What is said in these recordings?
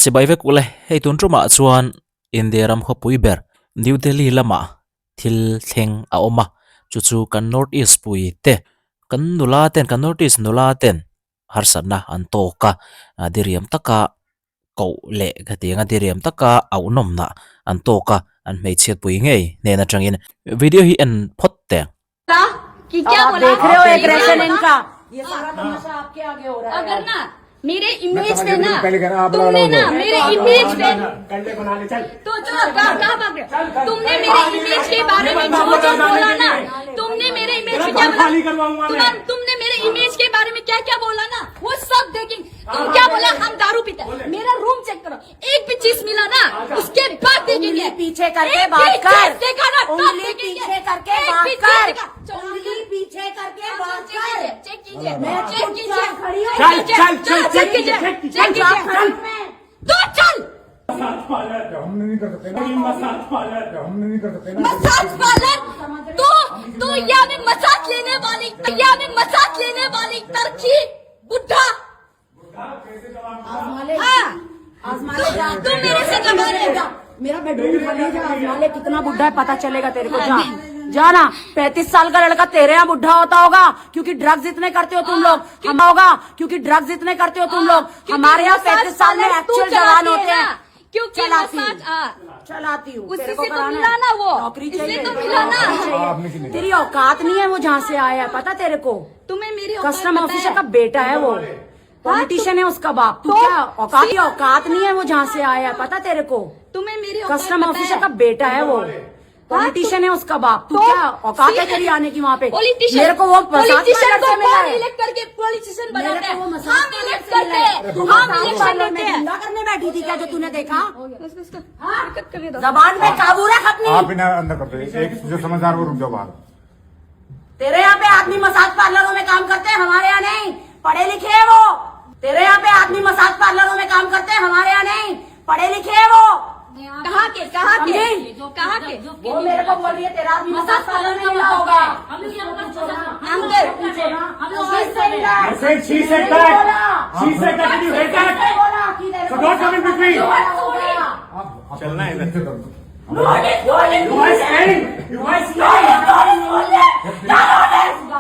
Chibai vek ule, hei tun tumah chuan India ram khawpui ber New Delhi lamah thil thleng a awm a, chu chu kan North East pui te, kan nula ten, kan North East nula ten harsatna an tawk a, diriam taka koh leh khatianga diriam taka auhnawmna an tawk a, an hmeichhiatpui ngei hnen atangin video hi en phawt teh. कि क्या अब आप बोला देख रहे हो कि क्या एग्रेशन बोला? इनका ये सारा तमाशा आपके आगे हो रहा है अगर ना मेरे इमेज समझ पे गई, ना पहले कह रहा, आप बुला तुमने लो ना उनको। मेरे इमेज पे कंडे बना ले चल तो जो कहाँ कहाँ भाग रहे हो? तुमने मेरे इमेज के बारे में जो जो बोला ना तुमने मेरे इमेज में क्या तेरा खाली बोला करवाऊंगा मैं। तुम्हार- तुमने मेरे इमेज के बारे में क्या क्या बोला ना वो सब देखेंगे तुम क्या बोला हम दारू पीते हैं। मेरा रूम चेक करो एक भी चीज मिला ना उसके बाद देखेंगे उंगली पीछे करके एक बात भी कर चीज देखा ना तब उंगली देखेंगे। पीछे करके एक बात भी चीज कर देखा। चलो, उंगली पीछे करके बात चेक कर कीजिए चेक कीजिए मैं चेक चुपचाप कीजिए खड़ी हूँ। चल, चल, चल, चेक कीजिए चेक कीजिए, चेक चुपचाप कीजिए खड़ी हूँ मैं। तू चल मसाज पार्लर हमने नहीं कर सकते ना मसाज पार्लर हमने नहीं कर सकते ना मसाज पार्लर तू तू यहाँ में मसाज लेने वाली यहाँ में मसाज लेने वाली तरखी बुढ़ा आजमा ले हाँ आजमा ले जा तू मेरे से जमा ले। जा मेरा बेडरूम खाली है, जा आजमा ले कितना बुढ़ा है पता चलेगा तेरे को जा जा ना 35 साल का लड़का तेरे यहाँ बुढ़ा होता होगा क्योंकि ड्रग्स इतने करते हो तुम लोग हम होगा क्योंकि ड्रग्स इतने करते हो तुम लोग हाँ। क्योंकि हमारे यहाँ मसाज 35 साल में पार्लर तू एक्चुअल जवान चलाती है होते हैं ना, क्योंकि चलाती हूँ। मसाज हाँ। चलाती हूँ उसी तेरे को से तो कराना मिला है। ना वो। नौकरी इसलिए चाहिए तो मिला ना। नौकरी चाहिए। आपने क्यों नहीं तेरी औकात नहीं है वो जहाँ से आया है पता तेरे को तुम्हें मेरी औकात कस्टम पता ऑफिसर है? का बेटा है वो पॉलिटिशियन है उसका बाप तू तो- क्या औकात औकात नहीं है वो जहाँ से आया है पता तेरे को तुम्हें मेरी औकात कस्टम पता ऑफिसर है? का बेटा है वो पॉलिटिशियन है उसका बाप तू तो क्या औकात है तेरी आने की वहाँ पे पॉलिटिशियन मेरे को वो मसाज पॉलिटिशियन पार्लर को से मिला कौन है इलेक्ट करके पॉलिटिशियन मेरे बनाता को वो है मसाज हम पार्लर इलेक्ट से करते मिला है। हैं तू हम मसाज इलेक्शन पार्लर लेते में हैं धंधा करने बैठी थी क्या जो तूने देखा हाँ? करने दो। जबान पे काबू रख अपनी आप इन्हें अंदर कर दो एक जो समझदार वो रुक जाओ बाहर तेरे यहाँ पे आदमी मसाज पार्लरों में काम करते हैं हमारे यहाँ नहीं पढ़े लिखे है वो तेरे यहाँ पे आदमी मसाज पार्लरों में काम करते हैं हमारे यहाँ नहीं पढ़े लिखे है वो कहाँ के कहाँ के समझी? कहाँ के वो मेरे को बोल रही है तेरा आदमी मसाज पार्लर में मिला होगा अंकल पूछो ना किससे मिला है? I said she said मैंने that. बोला। She said that and you hate that. किसने बोला कि तेरे So को don't come in between. होगा? आप चलना है इधर। नीचे कर दो। You are standing. You are standing.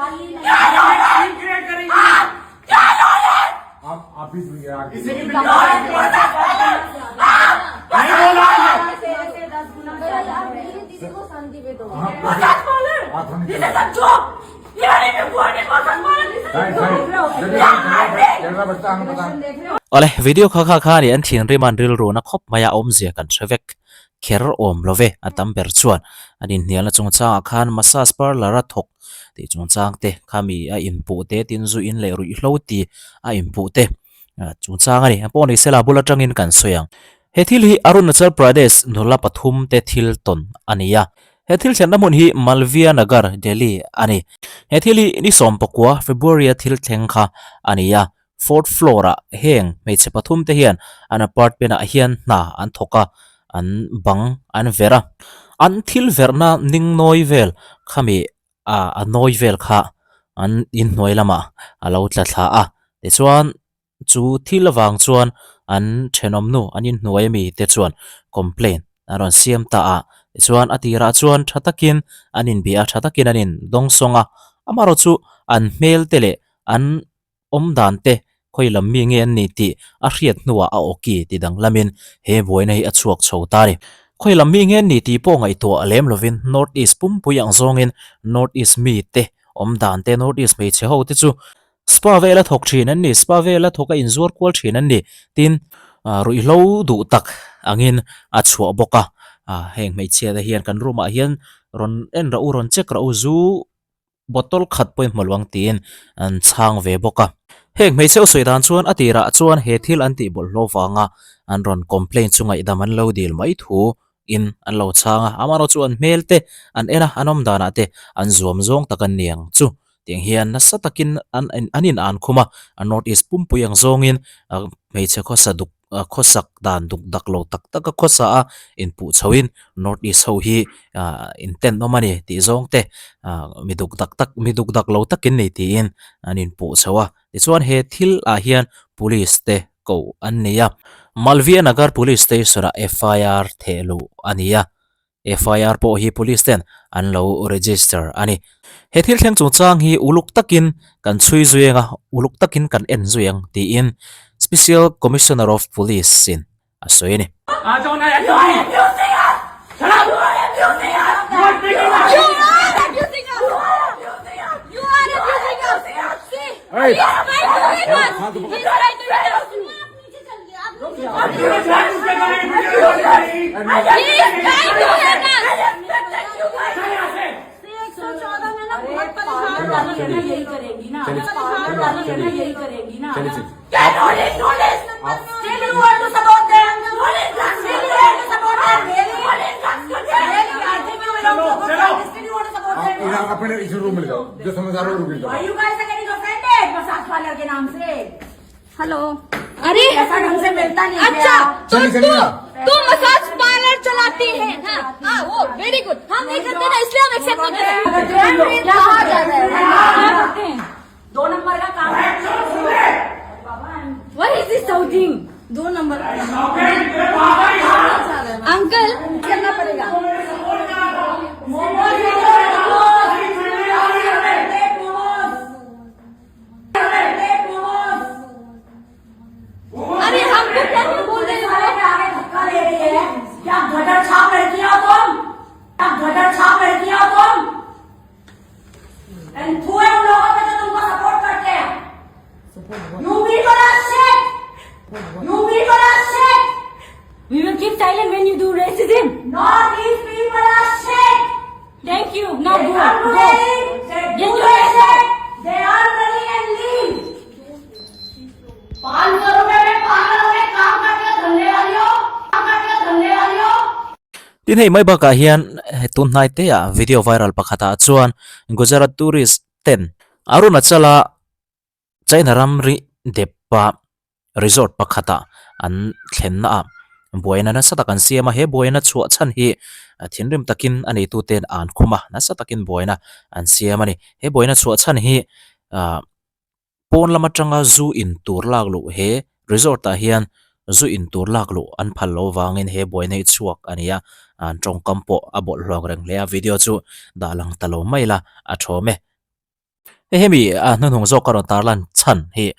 Scene create करेंगे. आप आप भी सुनिए आगे इसी की बिल्डिंग नहीं बोला है. तेरे से 10 गुना ज्यादा है। मसाज पार्लर चलना बच्चा हमें पता है। Awle, video kha kha kha nih an thinrim an rilru na khawp mai a awmzia kan hre vek kher awm lo ve a tam ber chuan an inhnialna chungchangah khan massage parlour a thawk tih chungchang te khami a inpuh te tin zu in leh ruihhlo ti a inpuh te chungchang a ni pawh ni sela bul atangin kan sawi ang. He thil hi Arunachal Pradesh nula pathum te thil tawn a ni a, he thil thlenna hmun hi Malviya Nagar, Delhi a ni. He thil hi ni 19 February a thil thleng kha a ni a, fourth floor ah heng hmeichhe pathum te hian an apartment ah hian hna an thawk a, an bang an verh a, an thil verhna ning nawi vel khami ah a nawi vel kha an inhnuai lamah a lo tla thla a, tichuan chu thil avang chuan an thenawm nu an inhnuai ami te chuan complaint an rawn siam ta a, tichuan a tirah chuan tha takin an inbia a, tha takin an in dawngsawng a, amaherawh chu an hmel te leh an awm dan te khawi lam mi nge an ni tih a hriat hnuah a awki ti danglamin he buaina hi a chhuak chho ta a ni. Khawi lam mi nge an ni tih pawh ngaihtuah lem lovin North East pumpui ang zawngin North East mi te awm dan te North East hmeichhe ho te chu Spa vela thawk thin an ni, spa vela thawk a inzuar kual thin an ni tin ruihhlo duh tak angin a chhuah bawk a, heng hmeichhia te hian kan room ah hian rawn en rawh u rawn check rawh u zu bottle khat pawhin hmu lo ang tiin an chhang ve bawk a. Heng hmeichhe u sawi dan chuan a tirah chuan he thil an tih bawlhhlawh vanga an rawn complaint chu ngaihdam an lo dil mai thu in an lo chhang a, amaherawh chu an hmel te an en a, an awm danah te an zuam zawng tak an ni ang chu. Tiang hian nasa takin an an in an khum a, a North East pumpui ang zawngin hmeichhe khawsa duk khawsak dan duk dak lo tak tak a khawsa a inpuh chhoin North East ho hi inten awm a ni tih zawng te mi duk dak tak mi duk dak lo takin ni tiin an inpuh chho a. Tichuan he thil ah hian police te. ko an ni a. Malviya Nagar Police Station-ah FIR theh luh a ni a. FIR pawh hi Police ten an lo register a ni. He thil thleng chungchang hi uluk takin kan chhui zui ang a, uluk takin kan en zui ang tiin Special Commissioner of Police in a sawi a ni. अपने इस room में जाओ जो समझदार हो रुक जाओ massage parlour के नाम से हेलो अरे ऐसा ढंग से मिलता नहीं है अच्छा तो चलिए, तू चलिए ना। तू मसाज पार्लर चलाती है हाँ हाँ वो वेरी गुड हम नहीं करते ना इसलिए हम एक्सेप्ट नहीं करते कहाँ जा रहा है दो नंबर का काम है What is this shouting? दो नंबर अंकल करना पड़ेगा अरे हमको क्या क्यों बोल रहे हो आगे धक्का दे रही है क्या गटर छाप लड़कियां हो तुम क्या गटर छाप लड़कियां हो तुम एंड थू है उन लोगों पे जो तुमको सपोर्ट करते हैं you people are shit you people are shit We will keep silent when you do racism. Not these people are shit Thank you. Now They go. come to Go. Delhi, they Get do your their ass shit, they earn money and leave. 500 रुपए में पागल हो गए काम करते हो धंधे वाली हो काम करते हो धंधे वाली हो Tin hei mai bakah hian he tun hnai te ah video viral pakhatah chuan Gujarat tourist ten Arunachal-a China ramri dep-a resort pakhatah an thlenna ah buaina nasa tak an siam a, he buaina chhuah chhan hi thinrim takin a neituten an khum a, nasa takin buaina an siam a ni. He buaina chhuah chhan hi ah pawn lam atanga zu in tur lak luh he resort ah hian zu in tur lak luh an phal loh vangin he buaina hi chhuak a ni a, an tawngkam pawh a bawlhhlawk reng hle a, video chu dah lang ta lo mai la a thawm e. Hei hemi a hnuhnung zawk a rawn tar lan chhan hi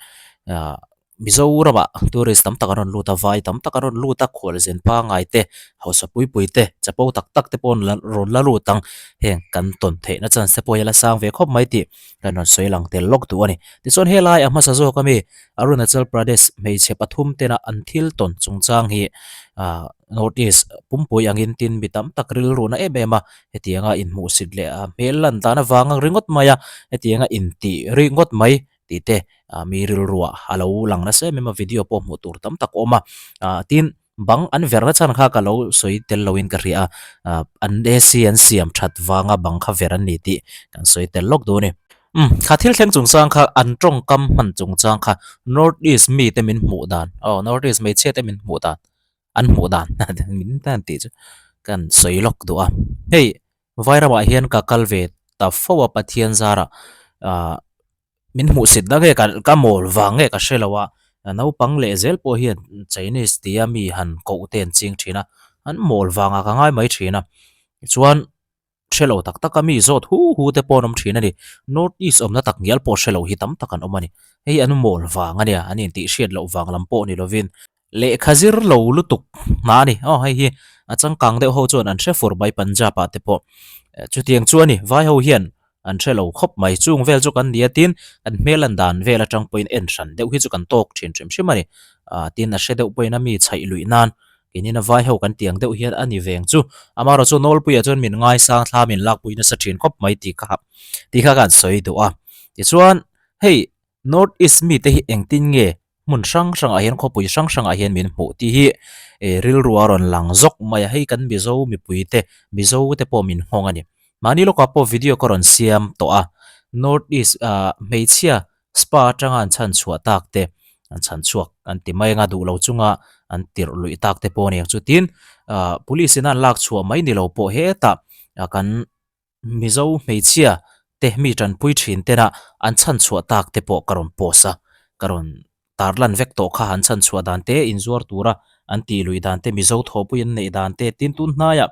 ah Mizoramah tourist tam tak an rawn lut a, vai tam tak an rawn lut a, khualzen pangngai te, hausa pui pui te, chapo tak tak te pawh an rawn la lut ang, heng kan tawn theihna chance te pawh hi a la sang ve khawp mai tih kan rawn sawi lang tel lawk duh a ni. Tichuan helai a hmasa zawk ami Arunachal Pradesh hmeichhe pathum tena an thil tawn chungchang hi ah North East pumpui angin tin mi tam tak rilruhna em em a, hetianga inhmuhsit leh a hmel lan dan avang ringawt mai a, hetianga intih ringawt mai tih te ah mi rilruah a lo lang nasa em em a, video pawh hmuh tur tam tak a awm a, ah tin bang an verna chhan kha ka lo sawi tel loin ka hria a, ah an AC an siam that vanga bang kha ver an ni tih kan sawi tel lawk duh a ni. Umm kha thil thleng chungchang kha an tawngkam hman chungchang kha North East mite min hmuh dan aw North East hmeichhia te min hmuh dan an hmuh dan min tan tih chu kan sawi lawk duh a hei vairamah hian ka kal ve ta fo a Pathian zarah ah min hmuhsit na nge ka mawl vang nge ka hre lo a naupang leh zel pawh hian Chinese tia mi han koh te an ching thin a an mawl vangah ka ngai mai thin a tichuan. hre lo tak tak a mi zawt hu hu te pawh an awm thin a ni. North East awmna tak ngial pawh hre lo hi tam tak an awm a ni. Hei an mawl vang a nia, an intih hriat loh vang lam pawh ni lovin lehkha zir lo lutuk hna a ni. Aw hei hi a changkang deuh ho chuan an hre fur mai Punjab ah te pawh. Chutiang chu a ni, vai ho hian an hre lo khawp mai. Chung vel chu kan ni a tin kan hmel an dan vel atang pawhin en hran deuh hi chu kan tawk thin hrim hrim a ni. Tin a hre deuh pawhin a mi chhaih luih nan Keinin a vai ho kan tiang deuh hian a ni veng chu. Amaherawh chu Nawlpuia chuan min ngaisang thla min lakpui nasa thin khawp mai tih kha tih kha kan sawi duh a. Tichuan hei North East mite hi engtin nge hmun hrang hrangah hian khawpui hrang hrangah hian min hmuh tih hi rilru a rawn lang zawk mai a. Hei kan Mizo mipuite Mizo te pawh min nghawng a ni. Mahni lawkah pawh video ka rawn siam tawh a. North East ah hmeichhia Spa atanga an chhan chhuah tak te, an chhan chhuak an ti mai anga duh lo chunga an tirh luih tak te pawh a ni ang chu. Tin, ah police in an lak chhuah mai ni lo pawh hetah kan Mizo hmeichhia te mi tanpui thin tena an chhan chhuah tak te pawh ka rawn post a, ka rawn. Tarlan vek tawh kha an chhan chhuah dan te, inzuar tura an tih luih dan te, Mizo thawhpui an neih dan te, tin tun hnaiah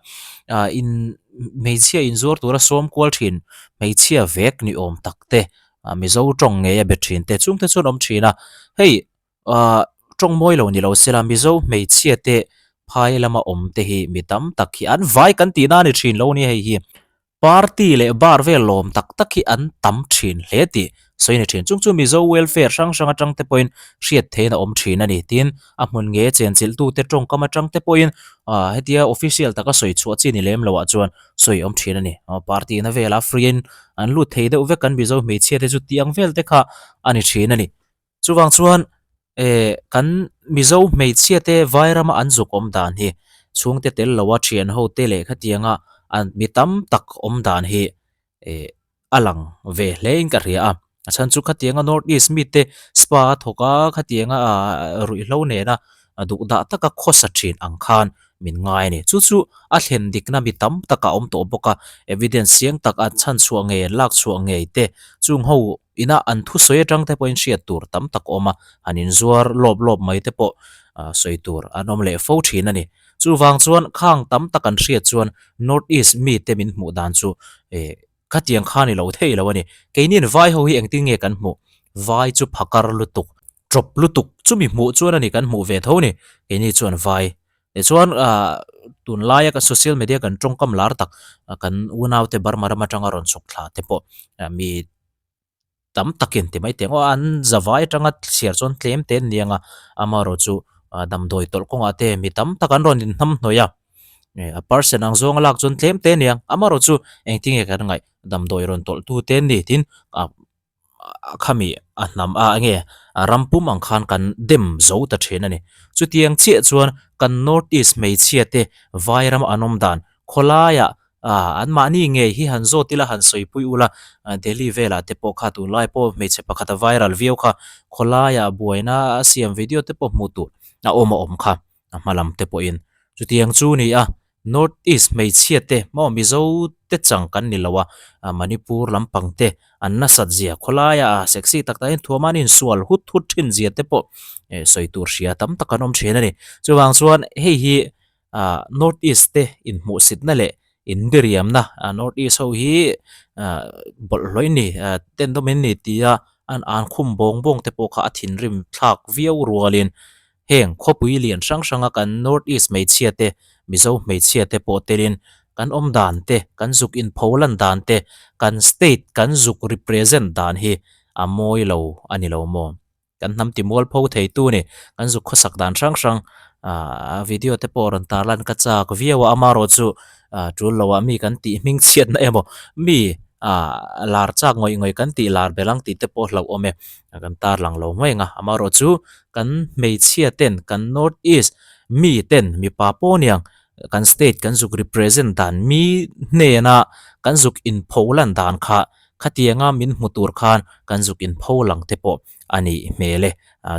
ah in hmeichhia inzuar tura sawm kual thin hmeichhia vek ni awm tak te ah Mizo tawng ngei a be thin te chung te chuan awm thin a, hei ah tawng mawi lo ni lo sela Mizo hmeichhia te phai lama awm te hi mi tam tak hi an vai kan tihna a ni thin lo a ni hei hi. Party leh bar vel lawm tak tak hi an tam thin hle tih sawi a ni thin. Chung chu Mizo welfare hrang hrang atang te pawhin hriat theihin a awm thin a ni. Tin, a hmun nge chenchilhtute tawngkam atang te pawhin hetia official taka sawi chhuah chi ni lem loah chuan sawi awm thin a ni. Party na velah free in an lut thei deuh vek kan Mizo hmeichhia te chu tih ang vel te kha a ni thin a ni. Chuvang chuan eh kan Mizo hmeichhia te Vairama an zuk awm dan hi chhungte tel loa thian ho te leh khatianga an mi tam tak awm dan hi eh a lang ve hle in ka hria a. A chhan chu khatianga North East mite spa a thawk a khatianga ah ruihhlo nena duh dah taka khawsa thin ang khan min ngai a ni. Chu chu a thlen dikna mi tam tak a awm tawh bawk a, evidence chiang tak an chhan chhuah ngei an lak chhuah ngei te chung ho Ina an thusawi atang te pawhin hriat tur tam tak a awm a, han inzuar lawp lawp mai te pawh sawi tur an awm leh fo thin a ni. Chuvang chuan khang tam tak an hriat chuan North East mite min hmuh dan chu eh khatiang kha ni lo thei lo a ni. Keini'n vai ho hi engtin nge kan hmuh? Vai chu phakar lutuk, tawp lutuk chumi hmuh chuan a ni kan hmuh ve tho ni. Keini chuan vai Tichuan tunlaia kan social media kan tawngkam lar tak kan unaute Burma ram atanga rawn chhuk thla te pawh mi tam takin ti mai teng aw an zavai atanga chhiar chuan tlem te an ni ang a, amaherawh chu damdawi tawlh kawngah te mi tam tak an rawn inhnam hnawih a, a percent ang zawnga lak chuan tlem te a ni ang, amaherawh chu engtin nge kan ngaih damdawi rawn tawlh tu te an ni tin khami a hnam a enge a ram pum ang khan kan dem zo ta thin a ni. Chutiang chiah chuan kan North East hmeichhia te vai ram an awm dan khawlaiah ah an mahni ngei hi han zawt ila han sawipui ula Delhi velah te pawh kha tunlai pawh hmeichhe pakhat a viral viau kha khawlaiah buaina a siam video te pawh hmuh tur a awm a awm kha a hma lam te pawhin chutiang chu ni a. North East hmeichhia te maw Mizo te chang kan ni lo a, Manipur lampang te an nasat zia khawlaia a sexy tak tak in thuam an insual hut hut thin zia te pawh sawi tur hria tam tak an awm thin a ni. Chuvang chuan hei hi North East te inhmuhsitna leh inbiriamna North East ho hi bawlhhlawh in ni tendawm in ni tia an an khum bawng bawng te pawh kha a thinrim thlak viau rualin Heng khawpui lian hrang hranga kan North East hmeichhia te, Mizo hmeichhia te pawh telin kan awm dan te, kan zuk inpho lan dan te, kan state kan zuk represent dan hi a mawi lo a ni lo maw? Kan hnam ti mualpho theitu ni, kan zuk khawsak dan hrang hrang a video te pawh rawn tarlan ka chak viau a, amaherawh chu tul loah mi kan tih hming chhiatna emaw mi lar chak ngawih ngawih kan tih lar belh ang tih te pawh hlauhawm e. Kan tarlang lo mai ang a, amaherawh chu kan hmeichhia ten kan North East mi ten mipa pawh aniang kan state kan zuk represent dan mi hnena kan zuk inpho lan dan kha khatianga min hmu tur khan kan zuk inpho lang te pawh a nih hmel e,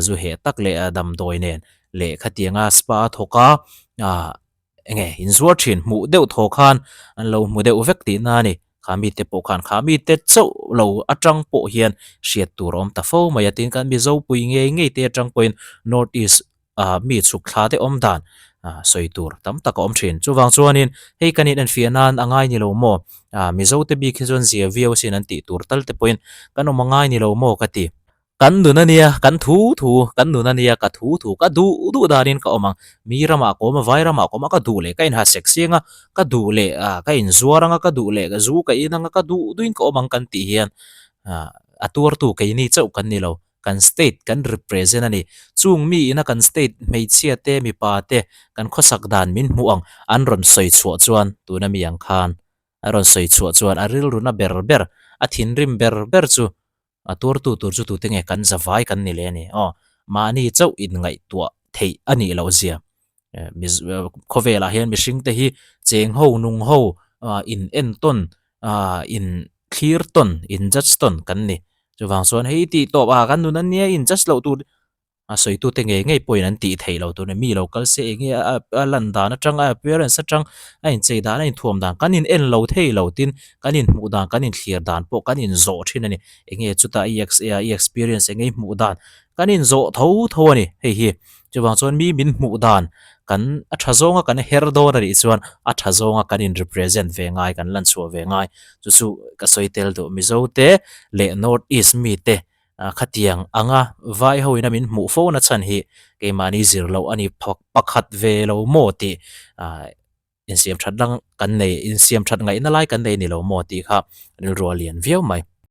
zu heh tak leh damdawi nen leh khatianga spa a thawk a Enge inzuar thin hmuh deuh thaw khan an lo hmu deuh vek tihna a ni. Kha mite pawh khan kha mite chauh lo atang pawh hian hriat tur a awm ta fo mai a. Tin, kan Mizopui ngei ngei te atang pawhin North East ah mi chhuk thla te awm dan sawi tur tam tak a awm thin. Chuvang chuanin hei kan inenfiah nan a ngai ni lo maw? Mizote bik hi chuan zia viau asin an tih tur tal te pawhin kan awm a ngai ni lo maw ka ti. Kan nun a nia, kan thu thu, kan nun a nia, ka thu thu, ka duh duh danin ka awm ang. Mi ramah ka awm a, vai ramah ka awm a, ka duh leh ka inha sek siang a, ka duh leh ka inzuar ang a, ka duh leh ka zu ka in ang a, ka duh duhin ka awm ang kan tih hian a tuartu keini chauh kan ni lo, kan state kan represent a ni. Chung mi ina kan state hmeichhia te, mipa te kan khawsak dan min hmuh ang an rawn sawi chhuah chuan tuna mi ang khan a rawn sawi chhuah chuan a rilruna ber ber, a thinrim ber ber chu A tuartu tur chu tute nge kan zavai kan ni leh a ni. Aw, mahni chauh inngaihtuah theih a nih loh zia. Khawvelah hian mihring te hi cheng ho, nung ho, in entawn, in thlir tawn, in judge tawn kan ni. Chuvang chuan hei tih tawp ah kan nun a nia in judge loh tur. A sawitute ngei ngei pawhin an tih theih loh tur a ni. Mi lo kal se eng nge a lan dan atang, a appearance atang, a inchei dan, a inthuam dan kan in en lo thei lo tin kan inhmuh dan, kan inthlir dan pawh kan inzawh thin a ni. Eng nge chutah i i experience eng nge i hmuh dan kan inzawh tho tho a ni hei hi. Chuvang chuan mi min hmuh dan kan a tha zawnga kan her dawn a nih chuan a tha zawnga kan in represent ve ngai, kan lan chhuah ve ngai. Chu chu ka sawi tel duh Mizo te leh North East mi te Khatiang anga vai ho ina min hmuh fo na chhan hi keimahni zir loh a ni pakhat ve lo maw tih insiam that lang kan nei, insiam that ngaihna lai kan nei ni lo maw tih kha rilru a lian viau mai.